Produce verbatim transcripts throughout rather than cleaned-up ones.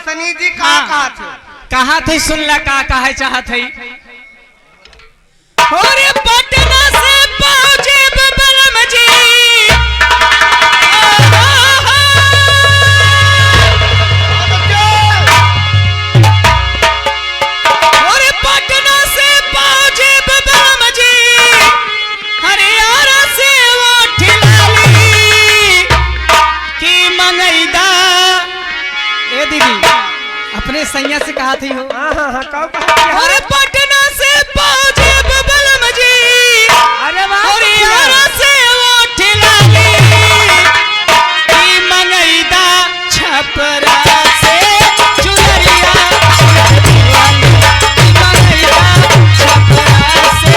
तनी जी का हाँ। कहा थे? कहा थे, सुन ला का कहे चाहत है। अरे पटना से पहुँचे बलम जी। अरे पटना से पहुँचे बलम जी। अरे यार से उठ लाली की मंगैदा। ए दीदी, अपने सैया से कहा थी हो। हाँ, हाँ, हाँ, कहो, कहो। अरे पटना से पहुँचे बलम जी। अरे वाह, अरे बढ़िया। यार से उठ लाली की मंगैदा छपरा से चुनरिया। की मंगैदा छपरा से।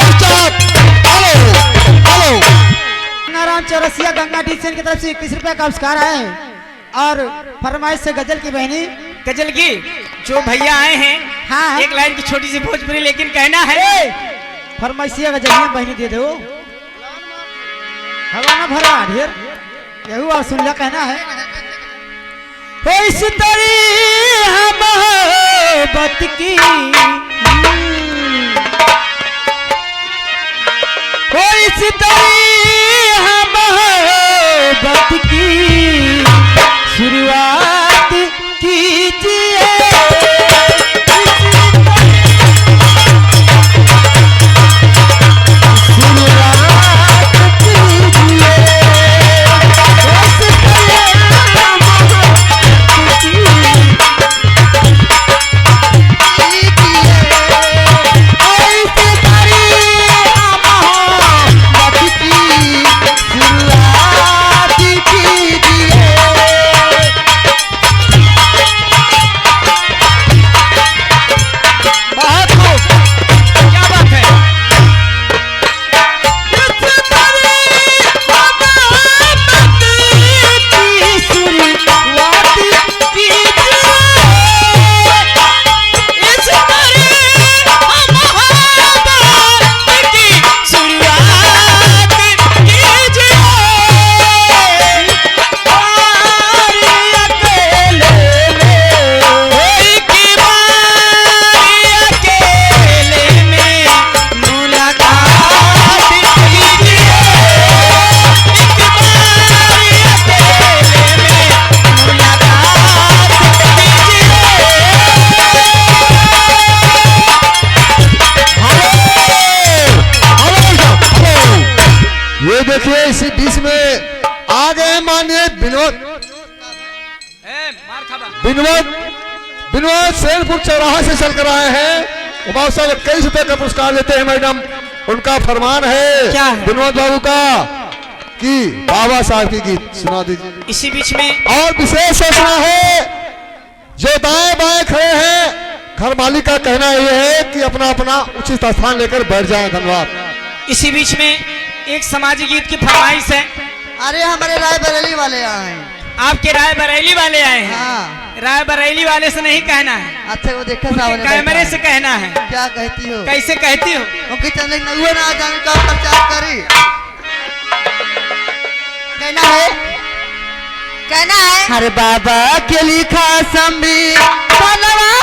Hello, hello. गंगाराम चौरसिया, गंगा डी सेंट की तरफ से इक्कीस रुपया का पुरस्कार है। और फरमाइश से गजल की बहनी। गजल की जो भैया आए हैं, हाँ। एक लाइन की छोटी सी भोजपुरी, लेकिन कहना है। ए, फरमाइशिया गजलिया बहनी दे दो। हवा ना भरा ढेर, यहू और सुन ला कहना है। हो इस तरी हम मोहब्बत की, हो इस तरी हम मोहब्बत की शुरुआत कीजिए। बहुत खूब, क्या बात है। ये देखिए, इसी बीच में आ गए माननीय विनोद। ए, मार खाबा। विनोद, विनोद सैनपुर चौराहा से चल कर आए हैं। उमाव साहब इक्कीस रुपए का पुरस्कार देते हैं मैडम, उनका फरमान है। क्या है? विनोद बाबू का। कि बाबा साहब के गीत सुना दीजिए। इसी बीच में और विशेष सूचना है, जो दाएं बाएं खड़े हैं, घर मालिक का कहना यह है कि अपना अपना उचित स्थान लेकर बैठ जाएं। धन्यवाद। इसी बीच में एक समाजी गीत की फरमाइश है। अरे, हमारे रायबरेली वाले आए हैं। आपके रायबरेली वाले आए हैं? हाँ। रायबरेली वाले से नहीं कहना है, अच्छा, वो देखा उनके सामने कैमरे बैठा है। से कहना है। क्या कहती हो? कैसे कहती हो? उनकी चंदन नगुआ ना जाने का प्रचार करी। कहना है, कहना है। हर बाबा के लिखा संविधानवा।